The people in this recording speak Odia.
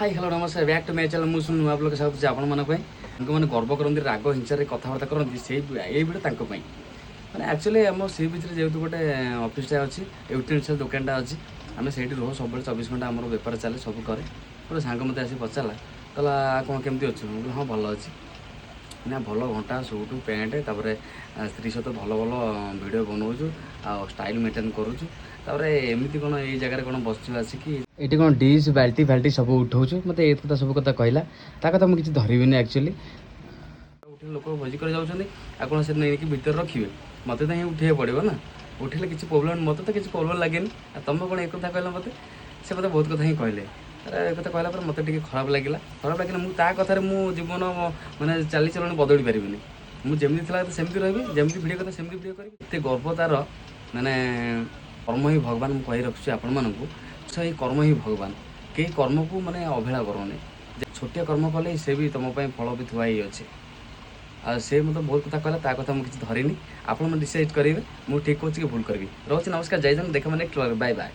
ହାଇ, ହ୍ୟାଲୋ, ନମସ୍କାର, ବ୍ୟାକ୍ ଟୁ my channel. ମୁଁ ସୁନୁ, ନୂଆ ବ୍ଲଗ୍ ସ୍ୱାଗତ କରୁଛି ଆପଣମାନଙ୍କ ପାଇଁ। ଲୋକମାନେ ଗର୍ବ କରନ୍ତି, ରାଗ ହିଂସାରେ କଥାବାର୍ତ୍ତା କରନ୍ତି, ସେଇ ଏଇ ଭିଡ଼ିଓ ତାଙ୍କ ପାଇଁ। ମାନେ ଆକ୍ଚୁଆଲି ଆମ ସି ବିଚ୍ରେ ଯେହେତୁ ଗୋଟେ ଅଫିସଟା ଅଛି, ୟୁଟେନ୍ସିଲ୍ ଦୋକାନଟା ଅଛି, ଆମେ ସେଇଠି ରହୁ ସବୁବେଳେ। 24 ଘଣ୍ଟା ଆମର ବେପାର ଚାଲେ, ସବୁ କରେ। ଗୋଟେ ସାଙ୍ଗ ମୋତେ ଆସି ପଚାରିଲା, କହିଲା, "କ'ଣ କେମିତି ଅଛୁ?" ମୁଁ କହିଲି, "ହଁ, ଭଲ ଅଛି।" ନା, ଭଲ ଘଣ୍ଟା, ସୁଟ୍, ପ୍ୟାଣ୍ଟ, ତାପରେ ସ୍ତ୍ରୀ ସହିତ ଭଲ ଭଲ ଭିଡ଼ିଓ ବନଉଛୁ ଆଉ ଷ୍ଟାଇଲ୍ ମେଣ୍ଟେନ୍ କରୁଛୁ। ତାପରେ ଏମିତି କ'ଣ ଏଇ ଜାଗାରେ କ'ଣ ବସିଛୁ ଆସିକି, ଏଠି କ'ଣ ଡିସ୍ ବାଲ୍ଟି ଫାଲ୍ଟି ସବୁ ଉଠଉଛୁ? ମୋତେ ଏ କଥା ସବୁ କଥା କହିଲା। ତା କଥା ମୁଁ କିଛି ଧରିବିନି। ଆକ୍ଚୁଆଲି ଉଠେଇଲେ ଲୋକ ଭୋଜି କରି ଯାଉଛନ୍ତି, ଆଉ କ'ଣ ସେ ନେଇକି ଭିତରେ ରଖିବେ? ମୋତେ ତ ହିଁ ଉଠେଇବାକୁ ପଡ଼ିବ ନା। ଉଠେଇଲେ କିଛି ପ୍ରୋବ୍ଲେମ୍, ମୋତେ ତ କିଛି ପ୍ରୋବ୍ଲେମ୍ ଲାଗେନି। ଆଉ ତୁମେ କ'ଣ ଏ କଥା କହିଲ ମୋତେ? ସେ ମୋତେ ବହୁତ କଥା ହିଁ କହିଲେ। ତାର ଏ କଥା କହିଲା ପରେ ମୋତେ ଟିକେ ଖରାପ ଲାଗିଲା। ଖରାପ ଲାଗିଲା, ମୁଁ ତା କଥାରେ ମୁଁ ଜୀବନ ମାନେ ଚାଲିଚଳଣି ବଦଳି ପାରିବିନି। ମୁଁ ଯେମିତି ଥିଲା କଥା ସେମିତି ରହିବି, ଯେମିତି ଭିଡ଼ିଓ କଥା ସେମିତି ଭିଡ଼ିଓ କରିବି। ଏତେ ଗର୍ବ ତାର। ମାନେ କର୍ମ ହିଁ ଭଗବାନ, ମୁଁ କହି ରଖୁଛି ଆପଣମାନଙ୍କୁ। ସେଇ କର୍ମ ହିଁ ଭଗବାନ। କେହି କର୍ମକୁ ମାନେ ଅବହେଳା କରନି। ଛୋଟିଆ କର୍ମ କଲେ ସେ ବି ତୁମ ପାଇଁ ଫଳ ବି ଥୁଆ ହେଇଅଛି। ଆଉ ସେ ମୋତେ ବହୁତ କଥା କହିଲା, ତା କଥା ମୁଁ କିଛି ଧରିନି। ଆପଣମାନେ ଡିସାଇଡ଼୍ କରିବେ ମୁଁ ଠିକ୍ କହୁଛି କି ଭୁଲ କରିବି। ରହୁଛି, ନମସ୍କାର, ଜୟ ଜଗନ୍ନାଥ। ଦେଖ ମାନେ, ବାଏ ବାଏ।